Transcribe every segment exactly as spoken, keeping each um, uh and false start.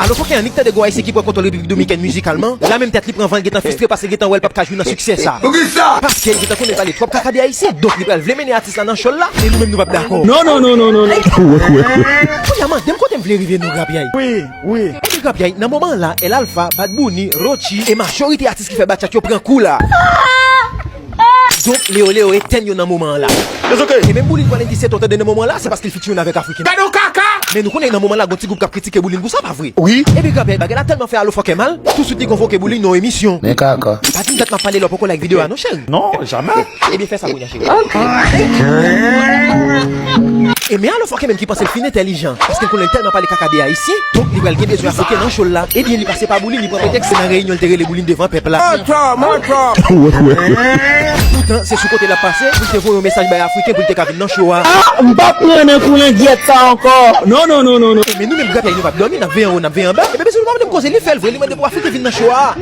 Alò fòkè annik tande gon ayisyen ki pran kontwòl Repiblik Dominikèn mizikalman. La menm tèt li pran van, l gentan fristre paske l gentan wè l p ap ka jwi nan siksè sa. Poukisa? Paske l gentan konnen l pale twòp kaka de ayisyen. Donk li pral vle mennen atis la nan show l la, e nou menm nou p ap dakò. Non, non, non, non, non, non. Kounye a mande m kote m vle rive non, Grapyay. Wi, wi. Epi Grapyay, nan moman an la, El Alfa, Bad Bunny, Rochi, e majorite atis ki fè batchat yo pran kou la. Donk, Leo Leo etèn yo nan moman an la. E menm Boulin pral endisye tò tande nan moman an la, se paske l fiti youn avèk Afriken. Gade yon kaka! Men nou konnen nan moman an la, gon ti gwoup k ap kritike Boulin pou sa, pa vre? Wi. Epi Grapyay, bagay la tèlman fè Allo Fòkè mal, touswit li konvoke Boulin nan yon emisyon. Men kaka. Pa di m dat m ap pale lè w poko like videyo a non, cheri. Non, jamè. Ebyen fè sa kounye a, cheri. E men Allo Fòkè menm ki panse l fin entèlijan, paske l konnen l tèlman pale kaka de Ayisyen, donk li pral gen bezwen Afriken nan show l la. Ebyen li pase pa Boulin, li pran pretèks se nan reyinyon l te rele Boulin devan pèp la. Mòtò, mòtò. Poutan se sou kote l ap pase pou l te voye yon mesaj bay Afriken pou l te ka vin nan show a. Ah, m p ap pran nan kou langyèt sa ankò. Non, non, non, non, non. E men nou menm Grapyay nou p ap dòmi, n ap veye anwo, n ap veye anba. Ebyen bezwen nou pa mande m koze, li fè l vre, li mande pou Afriken vin nan show a.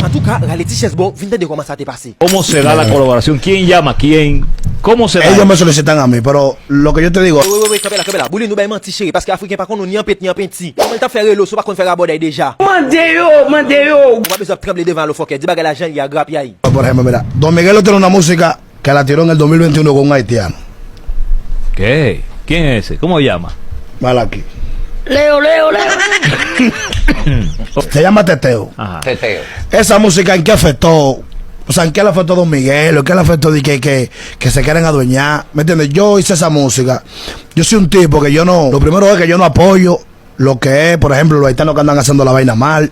Antouka, rale ti chèz bò, vin tande kòman sa te pase. ¿Cómo será la colaboración? ¿Quién llama a quién? ¿Cómo será? Ellos me solicitan a mí, pero lo que yo te digo. Wi, wi, wi, kanpe la, kanpe la. Boulin, ou bay manti, cheri, paske Afriken pa konn ou ni an pent, ni an penti. Kòman l t ap fè rele w si w pa konn fè rabòday deja? Mande yo, mande yo. Ou pa bezwen ap tranble devan Allo Fòkè, di bagay la jan l ye a, Grapyay. Por ejemplo, mira, Don Miguelo tiene una música que la tiró en el dos mil veintiuno con un haitiano. ¿Qué? ¿Quién es ese? ¿Cómo se llama? Malaki. Leo, Leo, Leo. Se llama Teteo. Ajá. Teteo. Esa música en qué afectó, o sea, en qué le afectó a Don Miguel, o qué le afectó de que, que, que se quieren adueñar, ¿me entiendes? Yo hice esa música. Yo soy un tipo que yo no, lo primero es que yo no apoyo lo que es, por ejemplo, los haitianos que andan haciendo la vaina mal,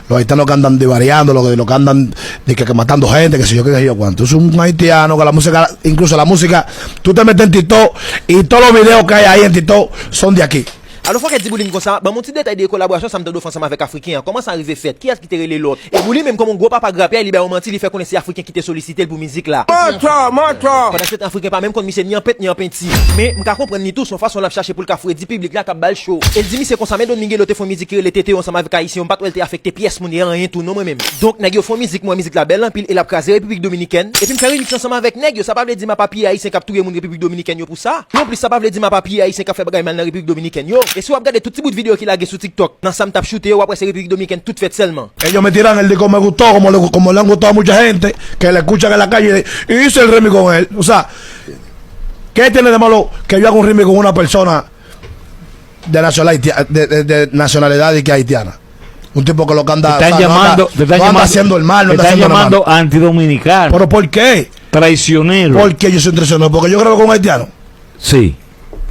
los haitianos que andan divariando, los, los que andan de que, que matando gente, que sé yo qué, qué sé yo cuánto. Es un haitiano que la música, incluso la música, tú te metes en TikTok y todos los videos que hay ahí en TikTok son de aquí. Alò fòkè di Boulin konsa, ban m yon ti detay de kolaborasyon sa m tande w fè ansanm avèk Afriken an, kòman sa rive fèt, kiyès ki te rele lòt? E Boulin menm kòm yon gwo papa grapyay, li bay yon manti, li fè konnen se Afriken ki te solisite l pou mizik la. Mòtò, mòtò! Pandan se tan Afriken pa menm konn misye ni an pent ni an penti. Men, m ka konprann li tou, se yon fason l ap chache pou l ka fredi piblik la k ap ba l cho. E l di misye konsa, men Don Miguelo te fè yon mizik ki rele Teteo ansanm avèk Ayisyen yo, m pa t wè l te afekte pyès moun e anyen tou non mwen menm. Donk, nèg yo fè yon mizik, m wè mizik la bèl anpil e l ap kraze Repiblik Dominikèn. Epi m fè remix ansanm avèk nèg yo, sa pa vle di m ap apiye Ayisyen k ap touye moun Repiblik Dominikèn yo pou sa. Anplis, sa pa vle di m ap apiye Ayisyen k ap fè bagay mal nan Repiblik Dominikèn yo. E si w ap gade tout ti bout videyo ki lage sou TikTok, nan sa m t ap choute yo, w ap wè se Repiblik Dominikèn tout fèt sèlman. Ellos me tiran el disco, me gustó, como le, como le han gustado a mucha gente, que le escuchan en la calle, y hice el remix con él. O sea, ¿qué tiene de malo que yo haga un remix con una persona de nacionalidad, haiti-, de, de, de nacionalidad y que haitiana? Un tipo que lo que anda, te están o sea, no anda, llamando, te están no anda llamando, haciendo el mal, no te anda están haciendo nada malo. Llamando antidominicano. ¿Pero por qué? Traicionero. ¿Por qué yo soy un traicionero? Porque yo grabo con un haitiano. Sí.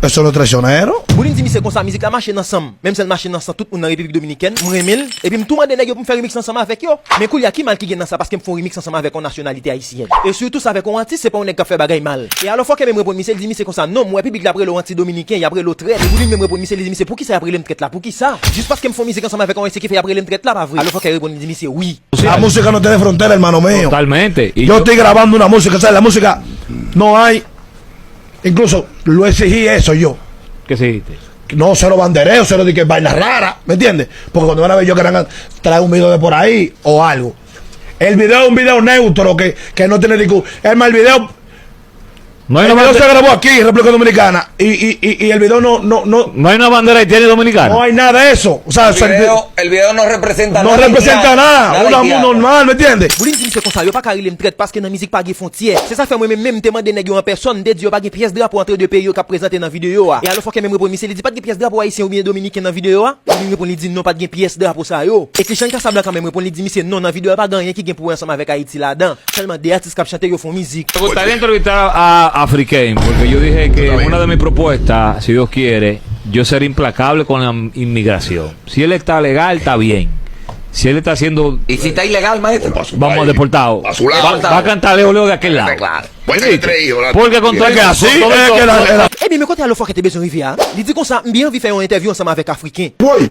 Eso no es traicionero. Boulin di misye konsa, mizik la mache nan san m. Menm si l mache nan san tout moun nan Repiblik Dominikèn, m renmen l. Epi m tou mande nèg yo pou m fè remix ansanm avèk yo. Men koulye a ki mal ki gen nan sa paske m fè yon remix ansanm avèk yon nasyonalite ayisyèn? E sitou sa avèk yon atis, se pa yon nèg k ap fè bagay mal. E alò fòkè menm reponn misye, l di misye konsa, non, m wè piblik la ap rele w antidominiken, y ap rele w trèt. E Boulin menm reponn misye, li di misye, poukisa y ap rele m trèt la? Poukisa? Jis paske m fè yon mizik ansanm avèk yon ayisyen ki fè y ap rele m trèt la, pa vre? Alò fòkè reponn li, di misye, wi. La música no tiene fronteras, hermano mío. Totalmente. Y yo estoy grabando una música, o sea, la música no hay, incluso lo exigí eso yo. ¿Qué se dijiste? No, cero bandereo, cero de que vaina rara, ¿me entiendes? Porque cuando van a ver yo querrán traer un video de por ahí o algo. El video es un video neutro que, que no tiene ningún. Es más, el video No hay una bandera. El video se grabó aquí, en República Dominicana, y, y, y, y el video no, no, no. No hay una bandera haitiana y dominicana. No hay nada de eso. O sea, el video, el video no representa nada haitiano. No representa nada. Una mu-, normal, ¿me entiendes? Boulin di misye konsa, yo pa ka rele m trèt paske nan mizik pa gen fwontyè. Se sa fè mwen menm, menm m te mande nèg yo an pèsòn, m te di yo pa gen pyès drapo antre de peyi yo k ap prezante nan videyo a. E alò fòkè menm reponn misye, li di pa t gen pyès drapo ayisyen oubyen dominiken nan videyo a? Boulin reponn li di non, pa t gen pyès drapo sa yo. E Christian Casablanca menm reponn li di misye non, nan videyo a pa gen anyen ki gen pou wè ansanm avèk Ayiti ladan. Sèlman de atis k ap chante, yo fè yon mizik. Me gustaría entrevistar a Afriken, porque yo dije que una de mis propuestas, si Dios quiere, yo seré implacable con la inmigración. Si él está legal, está bien. Si él está haciendo... ¿Y si está ilegal, maestro? Vamos a deportarlo. Va, va a cantar Leo Leo de aquel lado. Está claro. Pues tiene tres hijos, la... Porque con todo... Es que así, es que la, la... Ebyen, men kote alò fòkè te bezwen rive a? Li di konsa, m byen anvi fè yon entèvyou ansanm avèk Afriken. Woy!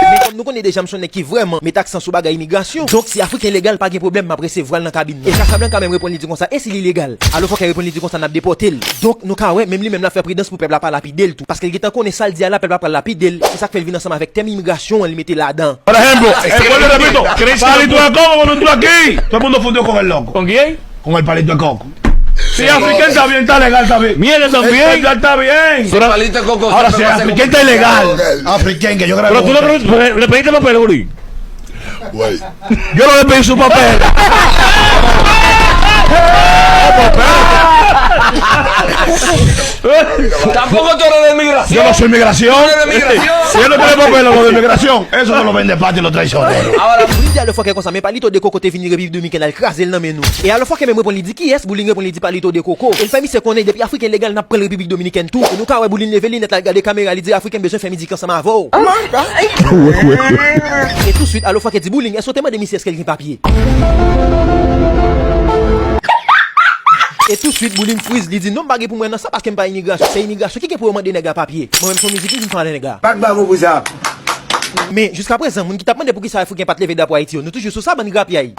Men kòm nou konnen deja m se yon nèg ki vrèman met aksan sou bagay imigrasyon. Donk, si Afriken legal, pa gen pwoblèm, m ap resevwa l nan kabin nan. E Casablanca menm reponn li di konsa, e si li legal? Alò fòkè reponn li di konsa, n ap depòte l. Donk, nou ka wè, menm li menm l ap fè pridans pou pèp la pa lapide l tou. Paske l gentan konnen sa l di a la, pèp la pral lapide l. Se sa k fè l vin ansanm avèk tèm imigrasyon an, li mete ladan. Por ejemplo, eh, vuelvo y repito, palito de coco con un truco aquí. Todo el mundo fundió con el loco. ¿Con quién? Con el palito de coco. Si afriken está bien, está legal, está bien. Miren, está bien. Está bien. Ahora, si afriken está ilegal. Afriken, que yo creo que... Pero tú no crees, le pediste papel, Juli. Yo no le pedí su papel. Tampoco tú eres de inmigración. Yo no soy inmigración. Tú eres de inmigración. Si él no tiene papel, lo de inmigración, eso se lo vende patio y los traicioneros. Ahora, Bouling di a Alofòkè konsa, men Palito de Koko te vini Repiblik Dominikèn al kraze l nan men nou. E Alofòkè menm reponn li di kiyès? Bouling reponn li di Palito de Koko. E l fè misye konnen depi Afriken legal n ap pran l Repiblik Dominikèn tou. E nou ka wè Bouling leve linèt la, l gade kamera, li di Afriken bezwen fè mizik ansanm avè w. E touswit, Alofòkè di Bouling, èske w te mande misye èske l gen papye? E touswit, Bouling friz, li di non, m pa gen pou mwen nan sa paske m pa imigrasyon. Se imigrasyon ki gen pou yo mande nèg la papye. Mwen menm se yon mizik m vin fè anlè nèg la. Pa t ba mou pou sa. Men, jiska prezan, moun ki t ap mande poukisa Afriken pa t leve drapo Ayiti yo, nou toujou sou sa, bann grapyay.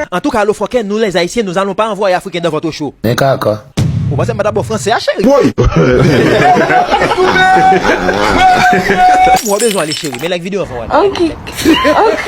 Antouka, Alofòkè, nous les Haïtiens, nous allons pas envoyer Africain dans votre show. Men kaka. Ou panse m pa t ap ba w fransè a, cheri? Woy! Mwen bezwen ale, cheri, men like videyo anvan w ale. Ok. Ok.